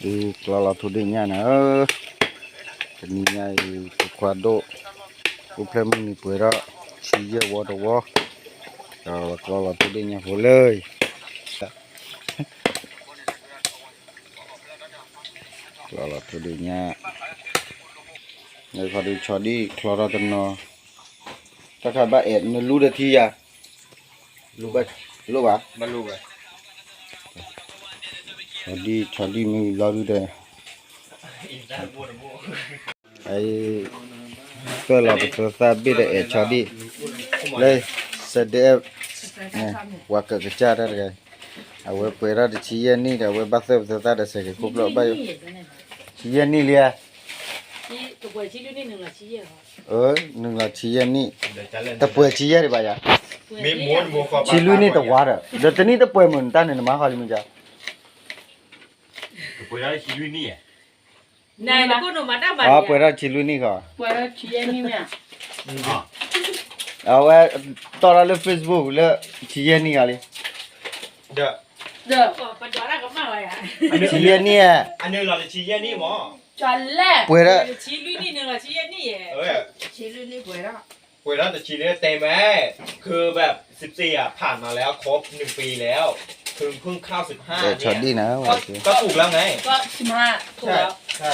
အံၤကျီလီၤထိၣ်ဒ့ၣ်ညၣ်န့ၣ်, တနံၤညါအံၤ ဖိခွါဒိၣ် အိၣ်ဖျဲၣ်မုၢ်နံၤပှဲၤထီၣ် ဆံယဲၢ်ဝီတဝီ, ဒီးကျီလီၤထိၣ်ဒ့ၣ်ညၣ်ဖိလၢ ကျီလီၤထိၣ်ဒ့ၣ်ညၣ်, နခီဒုးဆီဒံၣ်ချီထီၣ်တနီၤ, တၢ်ခါဘၣ်အဲၣ်နလူဒီးထံယၤ, လိၣ်ဘၣ်, ဆီဒံၣ်ဆီဒံၣ်မ့ၢ်လီၤဒုဒီး အံၤ သွဲၣ်လီၤပသၢသၣ်ဘ့ၣ်ဒီးအဲၣ်ဆီဒံၣ်, လၢ စဲးဒဲး ပှၤကၢးကစၢ်တၢ်တဂၤ, အဝဲပှဲၤထီၣ်တဆံယဲၢ်နံၣ်ဒီး အဝဲဘၣ်သွဲၣ်ပသၢသၣ်ဒီးစဲးက့ၤခိၣ်ဖျီၣ်ဘၣ်ယိၣ်, ဆံယဲၢ်နံၣ်လံဧါ, နုာ်လီၤဆံယဲၢ်နံၣ်, တပှဲၤဆံယဲၢ်ဒံးဘၣ်ယၤ, ဆံလွံၢ်နံၣ်တဝါဒီး ဒီးတနံၣ်တပှဲၤမုၢ်နတၢ်န့ၣ် နမၤဃီလံမ့ၢ်ယၤ ပှဲၤထီၣ်ဆံလွံၢ်နံၣ်ဃီ, အဝဲတီၣ်ထီၣ်လၢ Facebook လၢ ဆံယဲၢ်နံၣ်ဃီလံ, ဆံယဲၢ်နံၣ်, ပှဲၤထီၣ် ပှဲၤထီၣ်တဆံလၢတဲမဲ, คือแบบสิบสี่อะผ่านมาแล้วครบหนึ่งปีแล้ว คือเพิ่งเข้าสิบห้า ဆီဒံၣ်န့ၣ် ก็ถูกแล้วไง ใช่ ใช่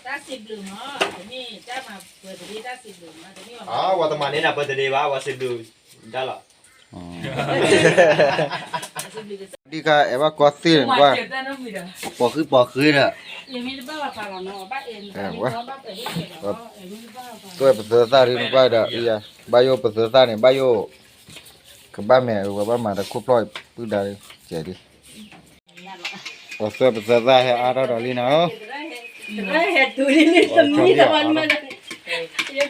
တၢ်စံးဘျုးမး တမ့ၢ်တၢ်မၤပှဲၤတဒ့တၢ်စံးဘျုးမး တမ့ၢ် อ๋อ วันตะมาเนี่ยนะ birthday วะ วันสิบดูได้เหรอ ဒ်ခါအဲၣ်ဘၣ်ကွၢ်သ့ၣ်န့ၣ်ကွၢ်, ပိာ်ဃုပိာ်ဃုဒီး, သွဲၣ်ပသၢသၣ်ဒ်နကွၢ်ဒီး, ဘၣ်ယိၣ်ပသၢသၣ်န့ၣ် ဘၣ်ယိၣ်, ကဘၣ်မဲာ်ဝဲဘၣ်မၤတခိၣ်ဖျီၣ်ပုၢ်ဒါဒ်, ကဲဒ်, ပသွဲၣ်ပသၢသၣ်ဟဲအါထီၣ်ဒီးလံနၤဧၢ, ပသွဲၣ်ပသၢသၣ်ဒီးအါထီၣ်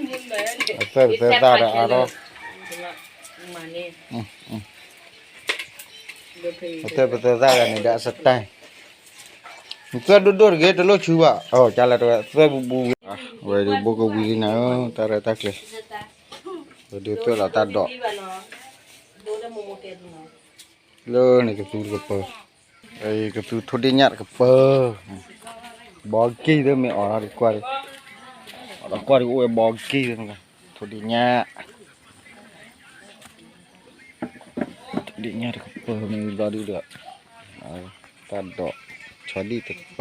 အသွဲၣ်ပသၢသၣ်ဂၤန့ၣ်ဒီးအစတၢ်, နသွဲၣ်ဒိၣ်ဒိၣ်တဂ့ၤ တလိၣ်ဆူဘၣ်, ကလၢတဝဲသွဲၣ်ဘူးဘူး, ဝဲဒုးဘိကဝံၤလံနၤဧၢ, တၢ်ရဲၣ်တၢ်ကျဲၤ, ဝဲဒုးသွဲၣ်လီၤတၢ်ဒိး, လၢန့ၣ်ကသူတကပၤ, ကသူထိၣ်ဒ့ၣ်ညၣ်တကပၤ, ဘီက့ၢ်သ့ၣ်မ့ၢ်အီၣ်လီၤဒ်ကွၢ်, အီၣ်လီၤကွၢ်ဒ်အိၣ်ဝဲဘီက့ၢ်သ့ၣ်, ထိၣ်ဒ့ၣ်ညၣ် ဒ့ၣ်ညၣ်တကပၤမ့ၢ်ဘျီဒုဒီး, တၢ်ဒိး, ဆီဒံၣ်တကပၤ,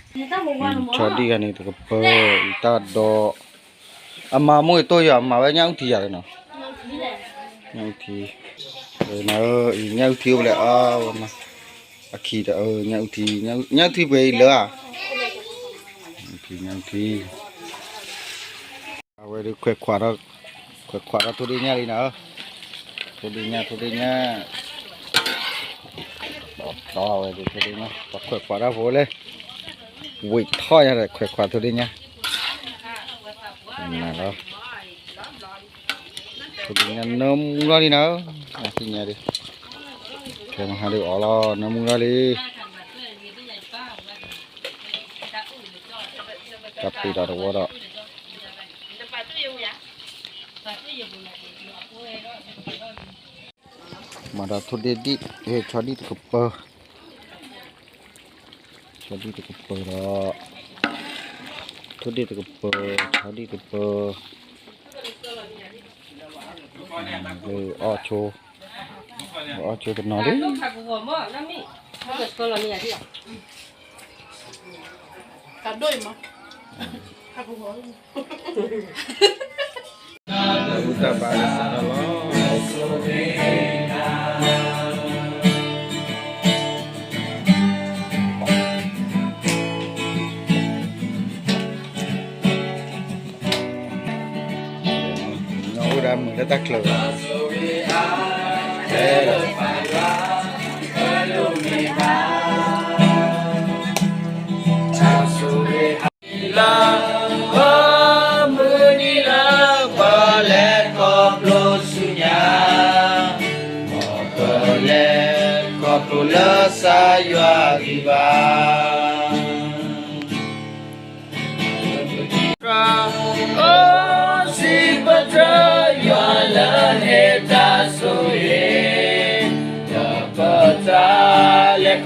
ဆီဒံၣ်ဂၤန့ၣ်တကပၤ, တၢ်ဒိး, အမၤမိၢ်အတိၢ်ယၤ မၤဝဲညၣ်အူထံယၤလီၤနီၤ, ညၣ်အူထံ, ညၣ်အူထံအိၣ်ဖဲလဲၣ်, အခံဒီး, ညၣ်အူထံ, ညၣ်အူထံပှဲၤအံၤလၢဧါ, ညၣ်အူထံ, အဝဲဒုးခွဲးခွး, ခွဲးခွးထီၣ်ထိၣ်ဒ့ၣ်ညၣ်လံနၤဧၢ, ထိၣ်ဒ့ၣ်ညၣ် ထိၣ်ဒ့ၣ်ညၣ်, တီဝဲဒုးထိၣ်ဒ့ၣ်ညၣ် ပှၤခွဲးခွးတၢ်ဖိလဲၣ်, ဝံၤထီၣ်ညါဒီးခွဲးခွးထိၣ်ဒ့ၣ်ညၣ်, နၤလီၤ, ထိၣ်ဒ့ၣ်ညၣ်နၢမူလီၤလံနၤဧၢ, သ့ၣ်ညါဒုး, ခဲမဟါဒုးအီၣ်လီၤ နၢမူလီၤလံ တၢ်ပ့ၤဒီးတဝီဒီး, မၤဒီးထိၣ်ဒ့ၣ်ဒံၣ်, ဟဲဆီဒံၣ်တကပၤ, ဆီဒံၣ်တကပၤဒီး, ထိၣ်ဒ့ၣ်တကပၤ, ဆီဒံၣ်တကပၤ, လၢအီၣ်ဆိ, အီၣ်ဆိတနီၤလံ တၢ်ဘူၣ်တၢ်ဘါလၢစးထီၣ်လီၤ. ညီအိၣ်ဒၣ်မုာ်လၢတၢ်ချၢဘၣ်, လၢ ပမုၢ်နံၤလၢပလဲၤခီဖျိဆူညါ, ပလဲၤခီဖျိလၢစးယွၤဂံၢ်ဘါ, အိၣ်စံးပတြၢၤယွၤလၢဟ့ၣ်တၢ်ဆိၣ်ဂ့ၤ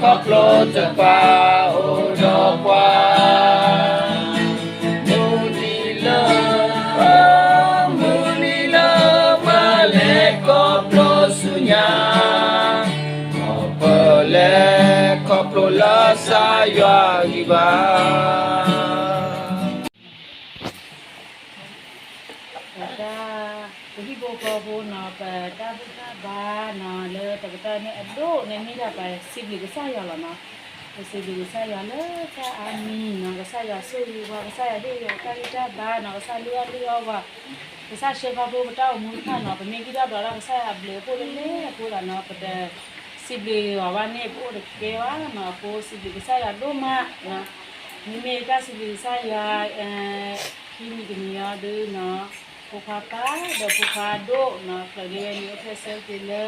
ခီဖျိတပာ်အိၣ်ဒီးပှၤ, မုၢ်နံၤလၢ, မုၢ်နံၤလၢ မၤလဲၤခီဖျိဆူညါ, ပလဲၤခီဖျိလၢကစၢ်ယွၤဂံၢ်ဘါ. ပတၢ်, ပဟံၣ်ဖိဃီဖိနီၤ ပတၢ်ဘူၣ်တၢ်ဘါနီၤ လၢတကတီၢ်န့ၣ်အဒိၣ်န့ၣ် မ့ၢ်ဒၣ်ပစံးဘျုးကစၢ်ယွၤလီၤနီၤ. ပစံးဘျုးကစၢ်ယွၤလၢတၢ်အါမံၤနီၤ, ကစၢ်ယွၤဆိၣ်ဂ့ၤပှၤ, ကစၢ်ယွၤဟ့ၣ်ယွၤတၢ်ဂံၢ်တၢ်ဘါနီၤ, ကစၢ်လုၢ်အီၣ်လုၢ်အီပှၤ, ကစၢ်ဆှၢခီဖျိပတၢ်အိၣ်မူတဖၣ်နီၤ. ပမ့ၢ်ဂံၢ်ထီၣ်ဒွးထီၣ်ကစၢ်ယွၤအဘျုးအဖှိၣ်လၢလဲၣ်အဃိသတးနီၤ ပတစံးဘျုးယွၤဘၣ်န့ၣ် ပအိၣ်တကဲဘၣ်နီၤ. အဃိစံးဘျုးကစၢ်ယွၤဒိၣ်မးနီၤ. မ့မ့ၢ်တၢ်စံးဘျုးကစၢ်ယွၤ ခံမံၤတမံၤအံၤဒုနီၤ, ဖိခွါပၢ် ဒီးဖိခွါဒိၣ်နီၤ ဖျၢၣ်ဒ့ဝဲန့ၣ် အိၣ်ဖျဲၣ်ဆၢက့ၤလၢ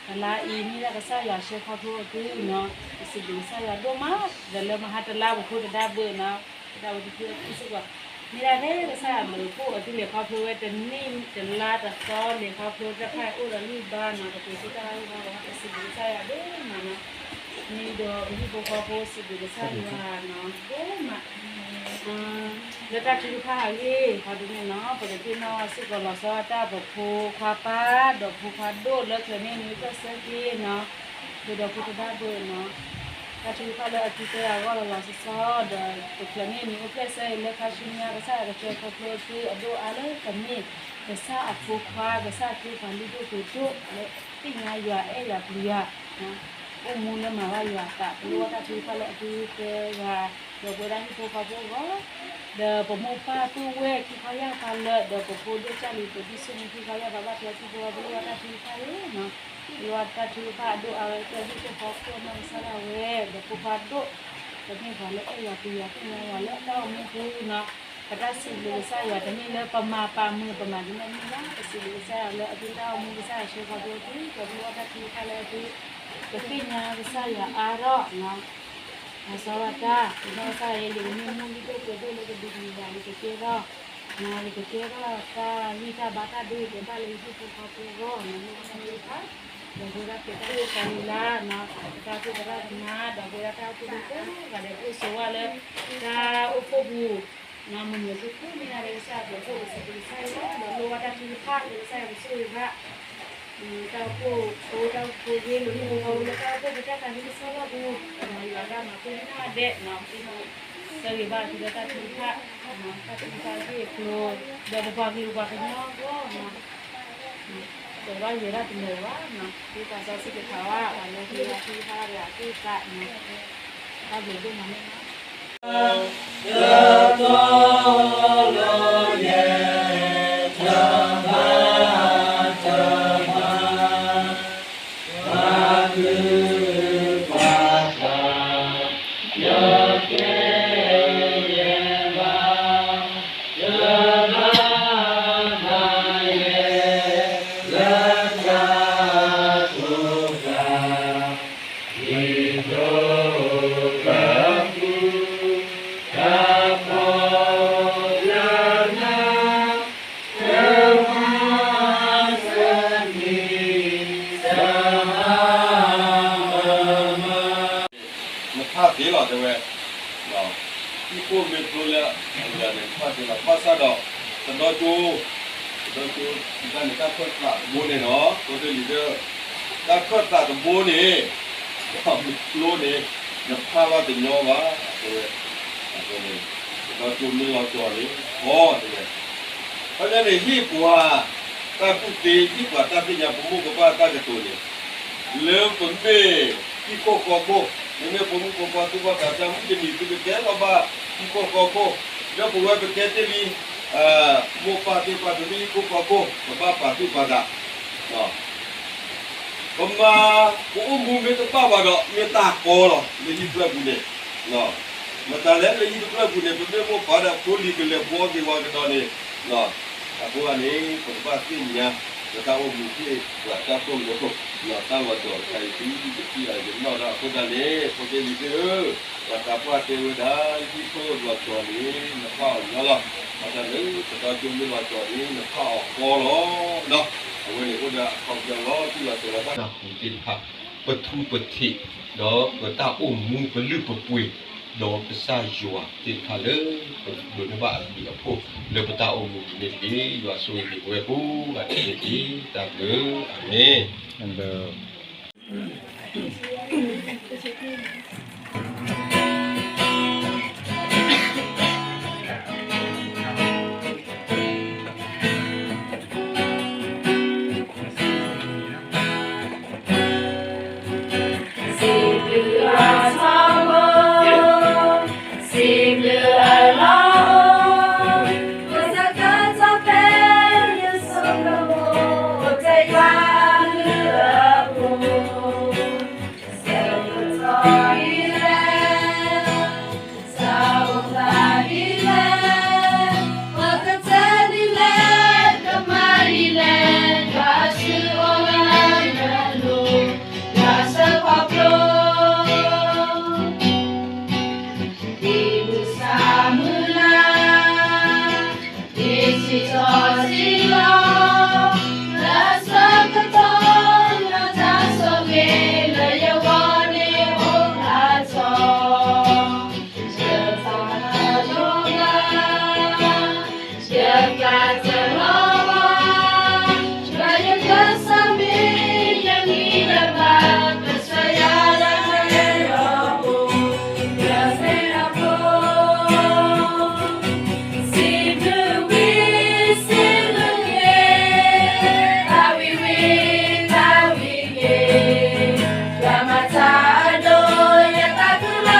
တလါအံၤ မ့ၢ်ဒၣ်ကစၢ်ယွၤဆှၢခီဖျိအသုနီၤ. ပစံးဘျုးကစၢ်ယွၤဒိၣ်မး ဒီးလၢမဟါတလါပဖိတဒါဘၢနီၤ, ပတၢ်ဝဲတဖုအဖုစ့ၢ်ကီး မ့ၢ်ဒၣ်ဖဲကစၢ်ယွၤဘျုးအဖှိၣ်အသုလဲၤခီဖျိဝဲတနံၣ်တလါတသီ လဲၤခီဖျိတၢ်ခါအံၤအိၣ်ဒီးဂံၢ်ဘါနီၤ, ပက့ၤဆူတၢ်ဂံၢ်ဘါ ပစံးဘျုးကစၢ်ယွၤဒိၣ်မးနီၤ. မ့ၢ်ဒီးပဟံၣ်ဖိဃီဖိစံးဘျုးကစၢ်ယွၤနီၤ ဒိၣ်မး လၢတၢ်ထုကဖၣ်အဂ့ၢ် ခီဒ်န့ၣ်နီၤ ပကသ့ၣ်နီၣ်စ့ၢ်ကီးလီၤဆီတၢ် ပဖိခွါပၢ် ဒီးဖိခွါဒိၣ်လၢဖျၢၣ်န့ၣ်န့ၣ် အိၣ်ဖျဲၣ်ဆၢက့ၤနီၤ, ဃုာ်ဒီးဖိတဘၣ်ဘၢနီၤ, တၢ်ထုကဖၣ်လၢအသုတဲအဂီၢ်လီၤလီၤဆီဆီ ဒီးပဖျၢၣ်န့ၣ်န့ၣ် အိၣ်ဖျဲၣ်ဆၢအံၤလၢခါဆူညါ ကစၢ်ယွၤကဆှၢခီဖျိသုအဒိၣ်အါလၢကမ့ၢ် ကစၢ်အဖိခွါ ကစၢ်ခရံာ်ပှၤလုၢ်ဒိၣ်ပှ့ၤဒိၣ်လၢ သ့ၣ်ညါယွၤအဲၣ်ယွၤပျံၤယွၤ အိၣ်မူလၢမၤဘၣ်ယွၤအသး ပလိၣ်ဘၣ်တၢ်ထုကဖၣ်လၢအသုတဲဂၤ ဒီးပဝဲဒၣ်ဟံၣ်ဖိဃီဖိအဂီၢ်, ဒီးပမိၢ်ပၢ်ပုၢ်ဝဲၢ်ခံခီယၢ်ပၤလၢာ် ဒီးပဖိဒိၣ်ကၢ်လံၤ ပဒိၣ်ဆူၣ်မုၢ်ခံခီယၢ်ပၤဘၣ် ပှၤဟံၣ်ဖိဃီဖိ ပလိၣ်ဘၣ်တၢ်ထုကဖၣ်လီၤနီၤ, ပလိၣ်ဘၣ်တၢ်ထုကဖၣ်အဒိၣ်အါဝဲကဲဟံၣ်ဖိဃီဖိနီၢ်ကစၢ်ဒၣ်ဝဲ ဒီးဖိခွါဒိၣ် ပမ့ၢ်ပှၤလၢအဲၣ်ယွၤပျံၤယွၤသ့ၣ်ညါယွၤလၢတၢ်အိၣ်မူပူၤနီၤ, ပတၢ်စံးဘျုးကစၢ်ယွၤတမ့ၢ်လၢပမၤပာ်မုာ်ပမၤဒ်န့ၣ်မ့ၢ်ဘၣ် ပစံးဘျုးကစၢ်ယွၤလၢအသုတၢ်အိၣ်မူ ကစၢ်ယွၤဆှၢခီဖျိသု ဒီးပလိၣ်ဘၣ်တၢ်ထုကဖၣ်လၢအသု ပသ့ၣ်ညါကစၢ်ယွၤအါထီၣ်နီၤ, အစီဘၣ်တၢ် ပနီၢ်ကစၢ်ယွၤ ယကမ့ၢ်မိၢ်လုၢ်ဒိၣ်ပှ့ၤဒိၣ်လၢကဒုးကယၤ ယကကဲထီၣ် ယကကဲထီၣ်တၢ်ဂံၢ်တၢ်ဘါတၢ်ဒိၣ်ကဲဘၣ်လၢယဟံၣ်ဖိဃီဖိအဂီၢ် လၢတၢ်ထုကဖၣ် ဒီးပဝဲဒၣ်ကဲတၢ်အိၣ်ကီလံၤလါနီၤ တၢ်အိၣ်ဖှိၣ်သရၣ်သမါ ဒီးပဝဲဒၣ်တၢ်အိၣ်ဖှိၣ်ဖိကိးဂၤဒဲး ပအိၣ်ဆိးဝဲလၢ တၢ်အိၣ်ဖှိၣ်ပူၤ နီၤ မုၢ်မုၢ်ဆူၣ်ဆူၣ်မ့ၢ်ဒၣ်လၢကစၢ်အဘျုးအဖှိၣ် ပစံးဘျုးကစၢ်ယွၤ ဒီးလိၣ်ဘၣ်တၢ်ထုကဖၣ်လၢကစၢ်ယွၤ ကဆိၣ်ဂ့ၤဘၣ် တၢ်အိၣ်ဖှိၣ်ဖိ တၢ်အိၣ်ဖှိၣ်ဖိဂ့ၤ လၢဟံၣ်ဖိဃီဖိလၢတၢ်အိၣ်ဖှိၣ်ဖိ တၢ်သးဝံၣ်ကဆှီလီၤပူၤ ဒီးယွၤတၢ်မၤသ့ၣ်နီၣ်ဒဲးနီၤ သ့ၣ်နီၣ် ဆၢဂ့ၤဘၣ်သုလၢတၢ်ထုကဖၣ် တၢ်ထုကဖၣ်အဂ့ၢ်အကျိၤ ဒီးပပှၤကလုာ်ပှၤကညီအဂီၢ်နီၤ ဒီးဘၣ်ယဲဒၣ်တလၢာ်ဘၣ်နီၤ သုသးစီဆှံကထါဝဲ ပှၤလၢသုဂၤသုဟါရၤအသ့ၣ်သးနီၤ တၢ်ဘျုးဒိၣ်မးန့ၣ်လီၤ တၢ်တီလီၤယဲၢ် တၢ်ဘၣ်တၢ်ဘၣ် ပှၤကလုာ်ပှၤကညီ ယကဲယဲဘၣ် ယဘၣ်ဘၣ်ယဲ လၢတၢ်ကိၢ်တၢ်ဂီၤ ဒ်သိးကဃုတၢ်ဖှီၣ်လၢနၤ တမၤစၢၤမံၤစဟါ နဖးသ့လီၤတဲဝဲ, ဟံၣ်ခိၣ်မ့ၢ်ဖျိလၢ အဂၤန့ၣ် နဖးသ့လီၤ ဘၣ်ဆၣ်ဒီး တဒီကၠိ, တဒီကၠိ တၢ်န့ၣ် တၢ်ခၢၣ်သးတဘိန့ၣ်နီၤ ကီၢ်သူလ့ၤသ့ၣ်, တၢ်ခၢၣ်သးတဘိန့ၣ် မ့ၢ်ဖျိန့ၣ် နဖးဘၣ်တညီဘၣ် တဲဝဲ, အဃိန့ၣ် တဒီကၠိမ့ၢ်လီၤကီၤန့ၣ် ကီၤတဲဝဲ ခီပညီန့ၣ် ဟ့ၣ်ပှၤတၢ်ကူၣ်သ့ ဟ့ၣ်ပှၤတၢ်သ့ၣ်ညါ ပမိၢ်ပပၢ်တၢ်ကတိၤန့ၣ်, လၢပမ့ၢ်ဟံၣ်ခိၣ်ဃီခိၣ်, ပမ့ၢ်ပမိၢ်ပပၢ်သူၣ်ဘီၣ်သးစၢ် မုၢ်တနံၤသုကကဲထီၣ်ဘၣ်ဟံၣ်ခိၣ်ဃီခိၣ်, ဒီးပဝဲပကဲတ့ၢ်လံ မိၢ်ပၢ်သ့ၣ်တဖၣ် ပမ့ၢ်ဟံၣ်ခိၣ်ဃီခိၣ် ပဘၣ်ပာ်သူၣ်ပာ်သး ပမၤ ပအိၣ်မူမ့ၢ်တဘၣ်ဘၣ်ဒီး မ့ၢ်တၢ်ကီလီၤ လၢဟံၣ်တဖျၢၣ်ပူၤန့ၣ်, မတၤလဲၣ်လၢဟံၣ်တဖျၢၣ်ပူၤန့ၣ် ပမ့ၢ်မိၢ်ပၢ်ဒီးဖိလံၤကလဲၤဘှီက့ၤဝဲကဒီးန့ၣ်, အဃိန့ၣ် ပကဘၣ်သ့ၣ်ညါ ပတၢ်အိၣ်မူဟ့ၣ်ပှၤတၢ်သိၣ်လိ တၢ်လီၤကီၤတခါအံၤ သုတထံၣ်အံၤ ယနီၣ်ဒၣ်အဃိသတးန့ၣ် ဖိသ့ၣ်လံၤသ့ၣ်ဧၢ, ပှၤသးပှၢ်တဲဝဲဒၣ် ဟံၣ်ခိၣ်လီၤကီၤန့ၣ် နဖးအီၤညီလီၤ, ဘၣ်ဆၣ်လၢတဒီကၠိမ့ၢ်လီၤကီၤန့ၣ် နဖးအီၤဃီလီၤ, အဝဲန့ၣ်အိၣ်ဒီးအခီပညီလီၤတံၢ်လီၤဆဲးလီၤတၢ်ပူၤသ့ၣ်တဖၣ် ပထူပထံး, ဒီးပတၢ်အိၣ်မူပလုၢ်ပပှ့ၤ, ဒီးကစၢ်ယွၤသ့ၣ်တဖၣ်လၢ ပဒိးန့ၢ်ဘၣ်အဘျုးအဖှိၣ်လၢပတၢ်အိၣ်မူပူၤန့ၣ်တက့ၢ်. ယွၤဆိၣ်ဂ့ၤက့ၤပဝဲကိးဂၤဒဲးန့ၣ်တက့ၢ်. တၢ်ဘျုး, အၤမ့ၣ်. စံးဘျုးအထီဘိ, စံးဘျုးအလီၢ်အိၣ်, ပစကစၢ်ဖဲယဆိကမိၣ်, အိၣ်ထဲယွၤအဘျုးအဖှိၣ်, ဆၢကတီၢ်ဒ်လဲၣ် တၢ်အိၣ်သးဒ်လဲၣ်, ပကတဲဒ်လဲၣ်, ကမၤဒ်လဲၣ်, ယွၤအစုအိၣ်လၢနလိၤ, ယွၤဆၢခီဖျိ, ဒ်မုၢ်ဆၣ်မုၢ်လၢ်, ဒ်ထံထီၣ်ထံလီၤ, လၢဆၢကတီၢ် လၢတၢ်ဆိၣ်ဂ့ၤလၢယဂီၢ်န့ၣ်အိၣ်ဖျါထီၣ်, ယတၢ်ယိၣ်ဘၣ်, ယကျါတလီၤဘၣ်, ယွၤယကစၢ်မ့ၢ်ယဂံၢ်ယဘါ, ကစၢ်ယွၤလၢယဂီၢ်, ယသ့ၣ်ညါဖိ စံးဘျုးဝံၤ စံးဘျုးဂ့ၤ, သးဝံၣ်ဝံၤ သးဝံၣ်ဂ့ၤ, ယွၤမၤတၢ်အဒိၣ် ယသးခုလၢ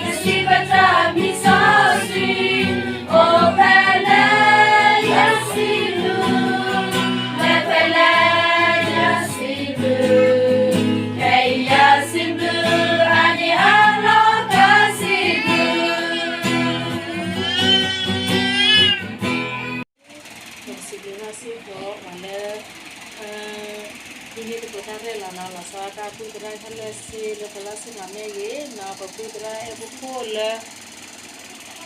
အဃိ, ယစံးဘျုးတၢ်မံစီဆှံ, အိၣ်ဖဲလဲၣ်ယစံးဘျုး, လဲၤဖဲလဲၣ်ယစံးဘျုး, ခဲအံၤယစံးဘျုး, အါန့ၢ်အလီၢ်ကစံးဘျုး ပစံးဘျုးဘၣ်စ့ၢ်ကီးပှၤလၢ ဒ်န့ၣ်သကိးတၢ်ရဲၣ်လီၤနီၤ, လီၤဆီဒၣ်တၢ်အပုၢ်သရၣ်ခဲလၢာ်စ့ၢ် လၢပလီၢ်ဆ့ၣ်နီၤမ့ၢ်ဂ့ၤနီၤ, ပပုၢ်သရၣ်အဲၣ်ဖိဃိလၢ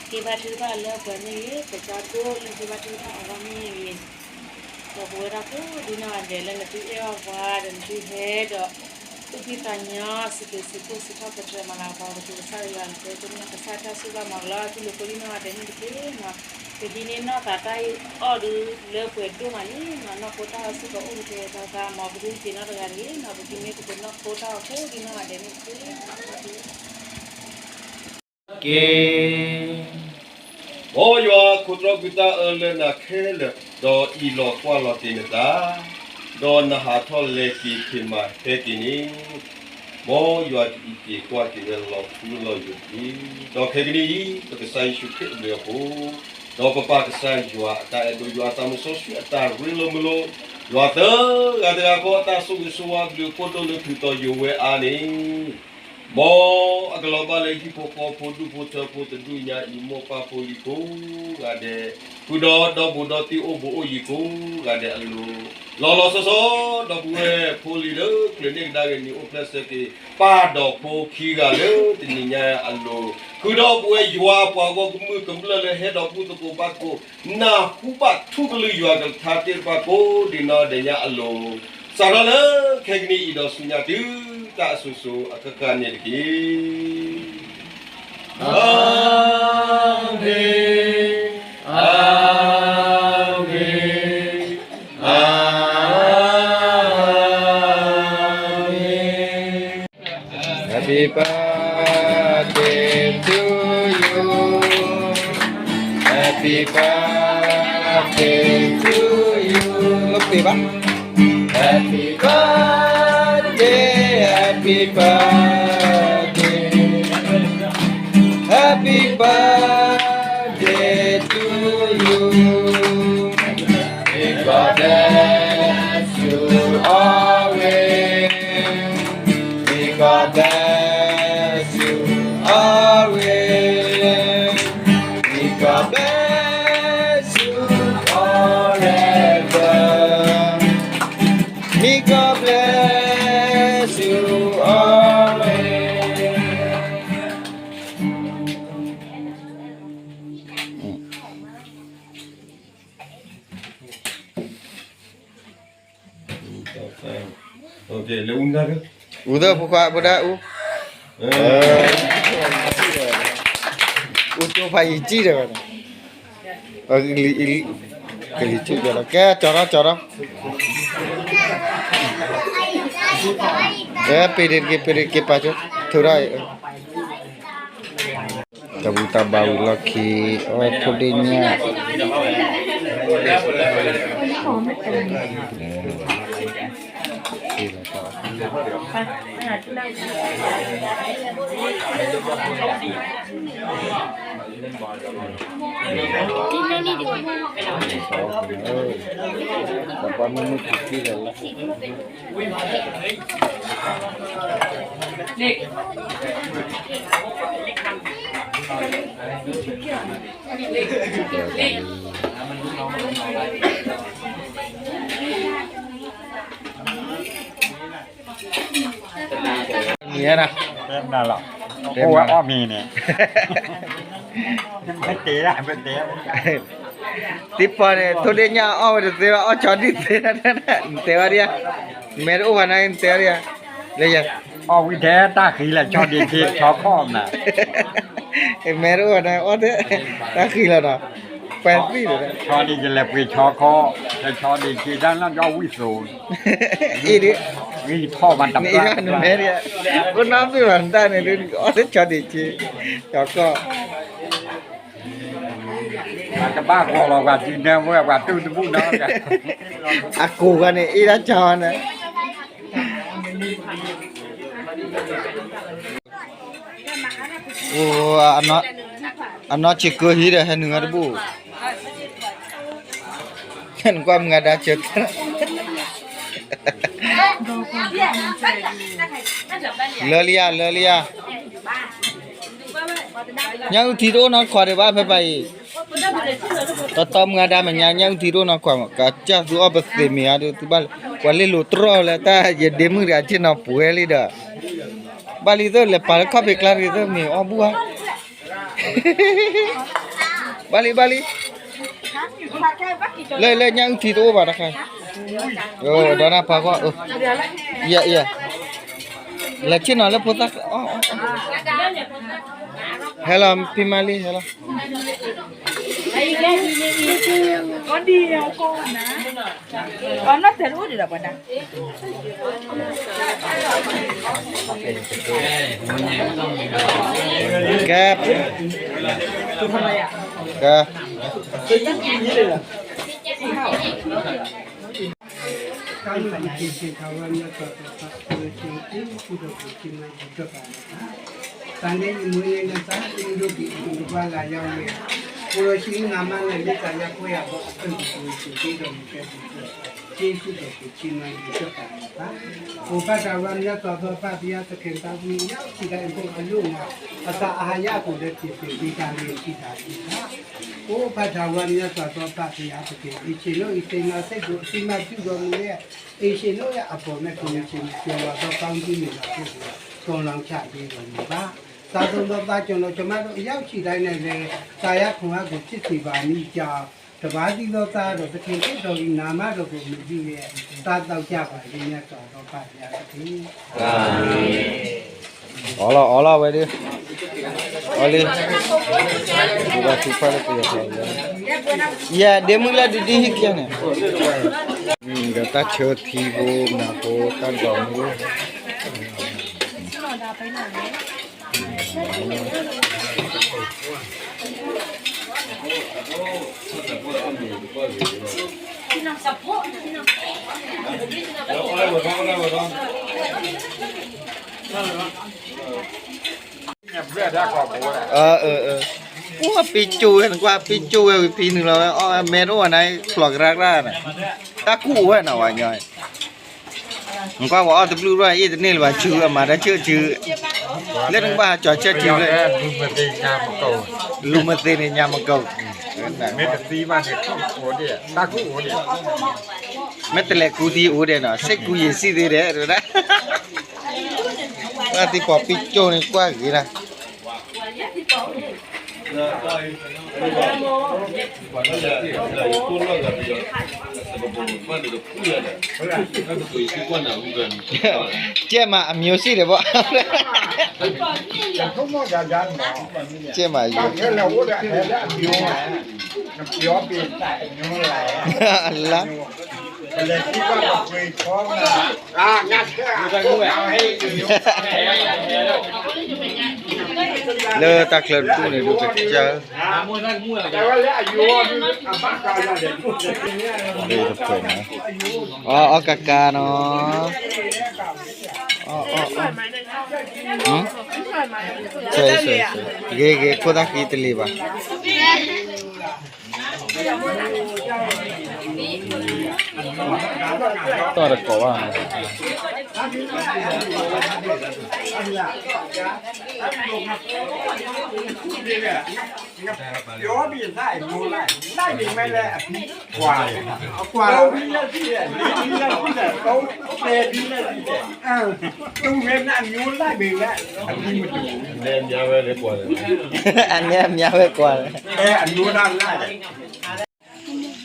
က့ၤဘါထုကဖၣ်လၢပှဲၤမ့ၢ်ဂ့ၤ, ပကၠီဒိၣ်လၢက့ၤဘါထုကဖၣ်အဂီၢ်မ့ၢ်ဂ့ၤ, ဒီးပဝဲဒၣ်ကိးဒ်နီၢ်ဂၤဒဲးလၢနသုအဲၣ်အီၤပှၤဒီး နသုဟဲဒီး သူၣ်ဖှံသးညီ စံးဘျုးစံးဖှိၣ်စံးထီၣ်ပတြၢၤမၤလၤကပီၤပသူၣ်ကစၢ်ယွၤန့ၣ် ပကစၢ်တၢ်ဆိၣ်ဂ့ၤမၤကလီသုလိၤကိးဒ်နီၢ်ဂၤဒဲးန့ၣ်တက့ၢ်နီၤ, ပဟံးန့ၢ်နီၢ်သးတၢ်အီၣ်ဒုးလၢပှဲၤဒိၣ်မးလံနီၤ, နီၢ်ခိတၢ်အီၣ်စ့ၢ်ကီးအိၣ်ကတဲာ်ကတီၤသး မ်ပဒုးက့ၤနီတဂၤတဂ့ၤနီၤ, ပဟံးန့ၢ်သကိးနီၢ်ခိတၢ်အီၣ်ကိးဒ်နီၢ်ဂၤဒဲးန့ၣ်တက့ၢ် က့ၤ, မ်ယွၤခိးတြီကွံာ်တၢ်အၢလၢနၤခဲလၢာ်, ဒီးအံးလီၤကွၢ်လီၤတ့ၢ်နသး, ဒီးနဟးထီၣ်လဲၤက့ၤက့ၤမးဟဲက့ၤန့ၣ်, မ်ယွၤကအံးက့ၤကွၢ်က့ၤဝဲလီၤထူလီၤယိာ်တက့ၢ်. ဒီးခဲကနံၣ်အံၤ ပကစၢ်ယ့ၣ်ၡူးခရံာ်အဘျုးအဖှိၣ်, ဒီးပပၢ်ကစၢ်ယွၤအတၢ်အဲၣ်ဒိး ယွၤသးစီဆှံအတၢ်ရ့လိာ်မုာ်လိာ်, ယွၤသၢဂၤတဂၤဃီအတၢ်ဆိၣ်ဂ့ၤဆိၣ်ဝါအဘျုးအဖှိၣ်ဒိၣ်လၢထူးတီၤယိာ်ဝဲအါန့ၣ် မ်အကလီၤဘၣ်လၢဟံၣ်ဖိဃီဖိဒူၣ်ဖိထၢဖိတဒူၣ်ညါအံၤ မိၢ်ပၢ်ဖိလံၤကိးဂၤဒဲး, ဃုာ်ဒီးဒီဘူးဒီတံၤအိၣ်ဘူးအိၣ်ယံၤကိးဂၤဒဲးအလိၤ, လီၤလီၤဆီဆီ ဒီပုၢ်ဝဲၢ်ဖိလံၤလၢကျၢၤန့ၢ်ကဒါက့ၤနံၤအိၣ်ဖျဲၣ်ဆၢက့ၤ ပၢ်ဒီးဖိခံဂၤလၢတနံၤညါအလိၤ, ဃုာ်ဒီးပုၢ်ဝဲၢ်ယွၤအပှၤဂီၢ်ကမုၢ်ကမျၢၢ်လၢဟဲဒီးဘူၣ်သကိးဘါသကိး နၢ်ဟူဘၣ်ထူကလုၢ်ယွၤကလုၢ်ကထါသ့ၣ်တဖၣ်ကိးဒ်နီၢ်ဒဲးညါအလိၤ, စးထီၣ်လၢခဲကနံၣ်အံၤဒီးဆူညါတုၤတၢ်အစိၤစိၤအကကၢ်န့ၣ်တက့ၢ်. အၤမ့ၣ်, အၤမ့ၣ်, အၤမ့ၣ်. Happy birthday to you. Happy birthday to you. လုပ်ပေးပါ. Happy birthday, happy birthday, happy birthday to you. May God bless you always. May God bless you always. May God bless you forever. May God bless you always. အူသၢဖိခွါဖိဒါအူ, အူကၠိဖးယံာ်ကံၢ်ဒီး, ကလံၤဆူၣ်ကလီၤ ကဲ ကၠီၤထီၣ် ကၠီၤထီၣ်, ကဲ ပ့ၤဒ့တက့ၤ ပ့ၤဒ့တက့ၤ ပာ်ကၠိ ထုးထီၣ်အံၤ တၢ်ဘူၣ်တၢ်ဘါဝံၤလီၢ်ခံ, အီၣ်ထိၣ်ဒ့ၣ်ညၣ်, မံၤနၤ, တဲမနၤလီၤ, အိၣ်ဝဲအီၣ်မံၤန့ၣ်, မ့ၢ်တဲဒၣ် မ့ၢ်တဲ, သံပီၤန့ၣ် ထိၣ်ဒ့ၣ်ညၣ်အီၣ်ဝဲတသ့ဘၣ် အီၣ်ဆီဒံၣ်သ့, နတဲဝဲဒၣ်, မဲတအိၣ်ဘၣ်နၤ နတဲဝဲဒၣ်, လၢယၤ, အီၣ်ဝံၤထဲတၢ်ဃံလၢဆီဒံၣ်က့ ဆီခီၣ်နၤ, မဲတအိၣ်ဘၣ်နၤ အီၣ်ထဲ, တၢ်ဃံလီၤနီၤ, ပှဲၤသံၣ်လီၤ, ဆီဒံၣ်ကလဲၤပှ့ၤဆီခီၣ်, လၢဆီဒံၣ်က့ တၢ်လီၢ်ကဝံၣ်သိး အံၤဒ်, ဂံၢ်ထီၣ်မးတဘၣ်, နမဲဒ်, အိၣ်နီတဘ့ၣ်ဘၣ်နတၢ်န့ၣ် အီၣ်လၢဆီဒံၣ်က့, ကၠီၤကီၢ်, တဘၣ်ဂီၤလီၤပှၤစုနဲဝဲ ပှၤတူၢ်တဘူၣ်နီၤ, အကိးဂၤန့ၣ် အ့ၣ်ဒၣ်ကၠီၤန့ၣ် အိၣ်, အနီၢ်ဆံးကၢဟံးဒီး ဟဲနုာ်ဝဲတဘူၣ်, နကွၢ်မုၢ်ဂၤဒါစၢၤ, လၢလံဧါ လၢလံဧါ, ညၣ်အုၣ်ထံတအိၣ်နီတခွးဒံးဘၣ် ဖဲပၤအံၤ, တီတီမုၢ်ဂၤဒါမဲာ်ညါ ညၣ်အုၣ်ထံတအိၣ်နီတခွးမး ကစၢ်သုအီၣ်ပသ့ၣ်မ့ၢ်ဧါဒီး သုဘၣ်လဲၤ, ပှၤလ့ၣ်လိၤတြီၢ်လၢတၢ်ယဒ့မုၣ်တဂၤဆ့ၣ်နီၤပှဲၤလံဒီး, ဘၣ်လံသုလဲၤပာ်လၢခီၣ်ဖံးကျါတဂ့ၤ သုမ့ၢ်အီၣ်ဘူၣ်ဧါ, ဘၣ်လံ ဘၣ်လံ, လၢ လၢညၣ်အုၣ်ထံတအိၣ်ဘၣ်တခါ, ဒီးနၢ်ပၤကွၢ်, ယဲ ယဲ, လဲၤဆ့ၣ်နီၤလၢဖိသၣ်, ဟဲလီၤ ဖံမါလံ ဟဲလီၤ. ကဲ, ကဲ. တၢ်ဘျုးဒိၣ်မး သးဝဲမ့ၢ်သးသးသး ပှၤလၢဆံးက့ ပူၤဒီးပူၤဆံးမး ဒ်သိးပာ်လီၤသး, သးန့ၣ်အံၤမ့ၢ်န့ၣ် နသးန့ၣ်ဒိၣ်က့ၤ ပူၤတပှၢ်လၢယဝဲ, ပူၤဒီးဆံးနၤမးန့ၣ် လၢသးယၤခွဲးယာ်ဘီ အသုၣ်ကပူၤဆံးက့ဒီး မ့ၢ်ကဲပူၤကဲပူၤ က့ဆူၣ်ဒီးပူၤဆံးမး ဒ်သိးပာ်လီၤသး, အိၣ်ဖးတၢ်ဝဲမ့ၢ်သးသး ပၢ်ပယါသခင် တၢ်ဘျုးယါ ဆံးက့အံၤဖိအလိၣ်မး, အသးအဟါယါအပူၤလၢ က့ၤသ့ၣ်က့ၤတၢ်လၢဆံးတၢ်အံၤသး အိၣ်ဖးတၢ်ဝဲမ့ၢ်သးသး ပၢ်ပယါသခင် အ့ၣ်ဆ့ၣ်နီၤအံၤသ့ၣ်နီၣ်စ့ၢ်ကီး အသုမၤတူၢ်ဒီးမူဝဲ, အ့ၣ်ဆ့ၣ်နီၤအပီၢ်မ့ၢ် ကမ့ၢ်ဆ့ၣ်နီၤ ကၠီၤလီၤသီ ပၢ်မုၢ်မ့ၢ်ဘၣ်ဖှိၣ်ပူၤ ကီၤလီၤဆၣ်ဒ်သိးမ့ၢ်ဘၣ်, သးသိၣ်ဒီးသးကၠီၤလီၤ ကမါဒီး ယါဆံးတၢ်အံၤန့ၣ်လဲၣ်, သးယါခိၣ်ဟါခိၣ် ဆံးဆံးဘၣ်မံၤကၠီၤ, တဘၣ်ဒ်သိးသးဒီး သခင်ခရစ်တော် နၤမးဒီး ပမုၢ်ဒ်လဲၣ်, သးသးကၢ်ပှၤဒ်မ့ၢ်သးသး ပၢ်ပယါသခင် အီလီၤ အီလီၤဝဲဒၣ်, အီလံ, ယဒ့မုၣ်လၢဒုးဒံဟံၣ်ခံဂၤန့ၣ်, ဒီးတၢ်ဆၢထံဖိ နၢ်ဖိ တၢ်ဒိးမုၢ် ပှၤပ့ၤကၠိဝဲ နကွၢ်ပ့ၤကၠိဝဲ ဝံၤဖံနုာ်လီၤဝဲ အီၣ်ဝဲမဲတအိၣ်ဝဲန့ၣ် ဖျိးကရၢကရၢန့ၣ်, တၢ်ကူၣ်အိၣ်ဝဲနီၤ ပှၤညီ, နကွၢ်ပှၤအီၣ်တဘျုးဘျီ အ့ၣ်တန့ၢ်လၢၤဘၣ် ဆူအမၤတၢ်ဆၢၣ်ဆူ, လၢနကဘၣ်ဟးကၠီၤဆၢၣ်ဆူလၢ လူၤမသ့န့ၣ်ညါမကိး, မ့ၢ်တလဲၤကူသံအိၣ်ဒဲးနီၤ စ့ၢ်ကူယံာ်စံၣ်သ့ဒဲး, တၢ်သံကွၢ်ပ့ၤကၠိန့ၣ်ကွၢ်ဂ့ၤဒၣ် ပှၤလၢယၤသံကွၢ်လၢယၤသံကွၢ်လၢယၤသံကွၢ် ကဲမးအမျိုးရှိတယ်ပေါ့ ကဲမးအယူ အလါ လၢတၢ်ချၢတဒူၣ်န့ၣ် ဒုးကစၢ် လၢတဖျၢၣ်န့ၣ် အီ အီကကါနီၤ အီ အီ အီ ဂ့ၤဂ့ၤ ခိၣ်သၣ်ဃံတလံၤဘၣ် တီၢ်တကိးဘၣ် ပြောပြီးသားအမျိုးလိုက်လိုက်နေမဲ့လဲအပြီးကွာတယ်ကွာပြီးလက်ရှိတယ်ဒီပြီးလက်ရှိတယ်တော့ပဲပြီးလက်ရှိတယ်အဲသူ့ရဲ့အမျိုးလိုက်ပေမဲ့အပြီးမတူဘူးလဲများပဲလေကွာတယ် အများများပဲကွာတယ် အဲအမျိုးသားလိုက်တယ်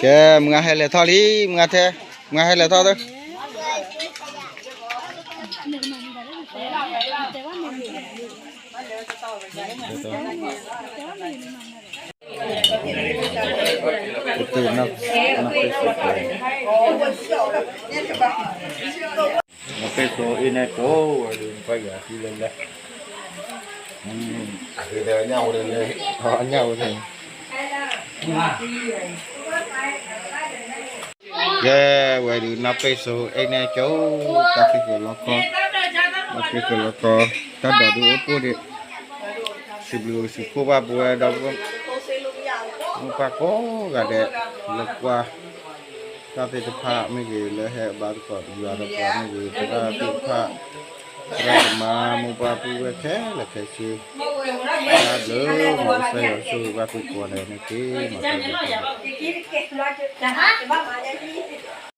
ကဲ မုၢ်ဂၤဟဲလဲၤထီၣ်လံ မုၢ်ဂၤထဲ မုၢ်ဂၤဟဲလဲၤထီၣ်သၢ ကတ့ နပ့ၢ်သိအ့ၣ်နဲၣ်ကိးဝဲဒၣ် နပၢ်ယွၤသံလၢလဲၣ် အက့ၤတဲညၣ်ဝဲလဲၣ် အညၣ်ဝဲလဲၣ် ကဲဝဲဒၣ် နပ့ၢ်သိအ့ၣ်နဲၣ်ကိး တၢ်သံကလီၤကီ တၢ်သံကလီၤကီ တၢ်ဒိးဒုးအိၣ်ပှိၢ်ဒံး စံးဘျုးစံးဖှိၣ်ဘၣ်ပဝဲဒီး မိၢ်ပၢ်ကိးဂၤဒဲး လၢကွၢ် တၢ်သ့ၣ်တဖၣ်မ့ၢ်ဂ့ၤ လၢဟဲဘါသကိးယွၤဒီးပှၤမ့ၢ်ဂ့ၤ သရၣ်သ့ၣ်တဖၣ် သရၣ်သမါ မိၢ်ပၢ်ပုၢ်ဝဲၢ်ခဲလၢာ်ခဲဆ့ တၢ်ဘျုး မ်ကစၢ်ယွၤဆိၣ်ဂ့ၤဘၣ်သုကိးဂၤဒဲးန့ၣ်တက့ၢ် မ်တၢ်ဘျုး